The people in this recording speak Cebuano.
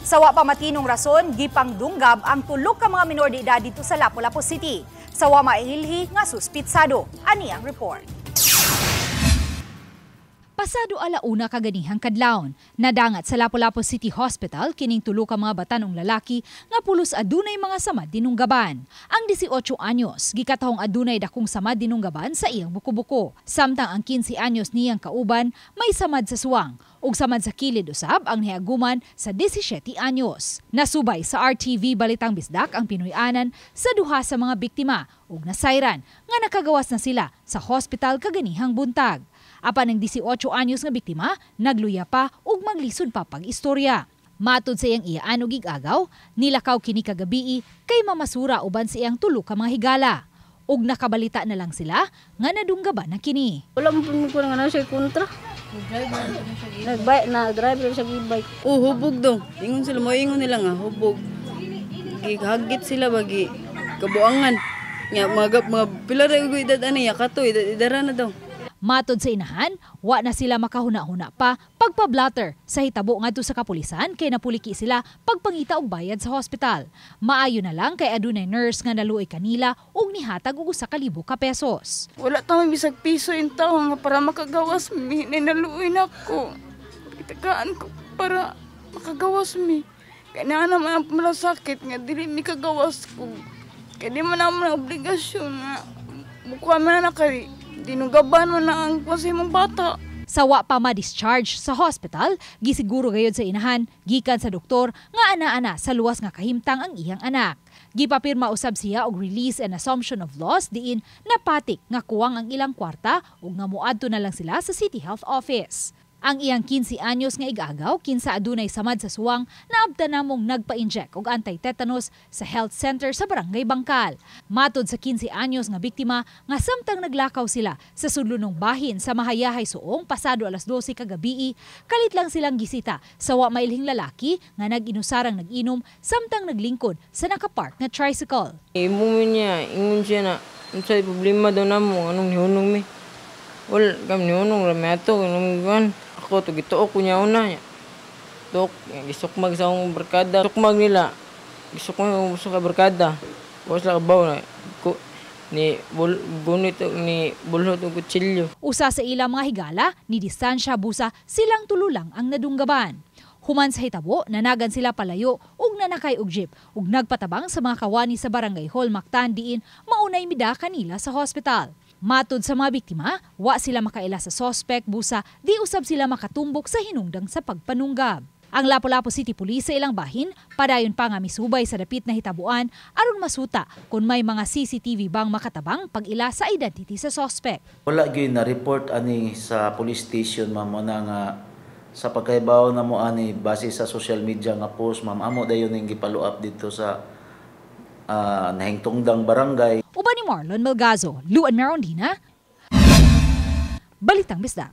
Sa wa pa matinong rason, gipangdunggab ang tulo ka mga minor de edad dito sa Lapu-Lapu City. Sa wa maihilhi nga suspitsado. Ani ang report. Pasado 1:00 kaganihang kadlawon, nadangat sa Lapu-Lapu City Hospital kining tulo ka mga batanong lalaki nga pulos adunay mga samad dinunggaban. Ang 18 anyos, gikatahong adunay dakong samad dinunggaban sa iyang buko-buko. Samtang ang 15 anyos niyang kauban may samad sa suwang ug samad sa kilid usab ang niaguman sa 17 anyos. Nasubay sa RTV Balitang Bisdak ang Pinoy-anan sa duha sa mga biktima ug nasayran nga nakagawas na sila sa hospital kaganihang buntag. Apan ang 18 anyos nga biktima, nagluya pa ug maglisod pa pag-istorya. Matud sa iyang iyaan og igagaw, nilakaw kini kagabii kay mamasura uban sa iyang tulo ka mga higala. Ug nakabalita na lang sila nga nadunggaban na kini. Wala mo po nga na siya kontra. Nagbike na driver sa bike. Oh, hubog daw. Ingon sila mo, ingon nila nga hubog. Gihagit sila bagi kabuangan. Nga mga pila ra edad ani ya kato edad idara na daw. Matod sa inahan, wa na sila makahuna-huna pa pagpa-blotter sa hitabo ngadto sa kapulisan kay napuliki sila pagpangita og bayad sa hospital. Maayo na lang kay adunay nurse nga naluoy kanila ug nihatag og 1,000 ka pesos. Wala ta may bisag piso in tawo nga para makagawas mi, naluoy nako. Itagaan ko para makagawas mi. Kay naa naman ang malasakit nga dili mi kagawas ko. Kay di man namo obligasyon nga mukuha man na kay dinugaban mo na ang kasi mong bata. Sa wa pa ma-discharge sa hospital, gisiguro gayod sa inahan, gikan sa doktor, nga ana-ana sa luwas nga kahimtang ang iyang anak. Gipapirma usab siya og release and assumption of loss diin napatik nga kuwang ang ilang kwarta ug nga moadto na lang sila sa City Health Office. Ang iyang 15 anyos nga igagaw kinsa adunay samad sa suwang naabta namong nagpa-inject og anti-tetanus sa health center sa Barangay Bangkal. Matod sa 15 anyos nga biktima nga samtang naglakaw sila sa sudlonong bahin sa Mahayahay Suong pasado 12:00 kagabii, kalit lang silang gisita sa wa mailhing lalaki nga nag-inusarang nag-inom samtang naglingkod sa nakapark nga tricycle. Imo niya, ingon siya na unsay problema daw namo, anong nihunong mi? Wala kami nihunong ra mi ato, anong. Ako to gituok ko niya una. Tok, gisukmag sa akong barkada. Sukmag nila. Gisukmag sa barkada. Wa sila kabaw na. Ko, ni bul, gunit ni bulhot og kutsilyo. Usa sa ilang mga higala ni distansya busa silang tulo lang ang nadunggaban. Human sa hitabo, nanagan sila palayo ug nanakay og jeep ug nagpatabang sa mga kawani sa Barangay Hall Mactan diin maunay mida kanila sa hospital. Matod sa mga biktima, wa sila makaila sa sospek busa di usab sila makatumbok sa hinungdang sa pagpanunggab. Ang Lapu-Lapu City Police sa ilang bahin, padayon pa nga misubay sa dapit na hitabuan aron masuta kung may mga CCTV bang makatabang pag-ila sa identity sa sospek. Wala gyud na report ani sa police station, ma'am, na nga sa pagkaibaw na mo ani base sa social media nga post, ma'am, amo dayon ning gipalo up dito sa nahingtungdang barangay. Uban ni Marlon Melgazo, Luan Merondina, Balitang Bisdak.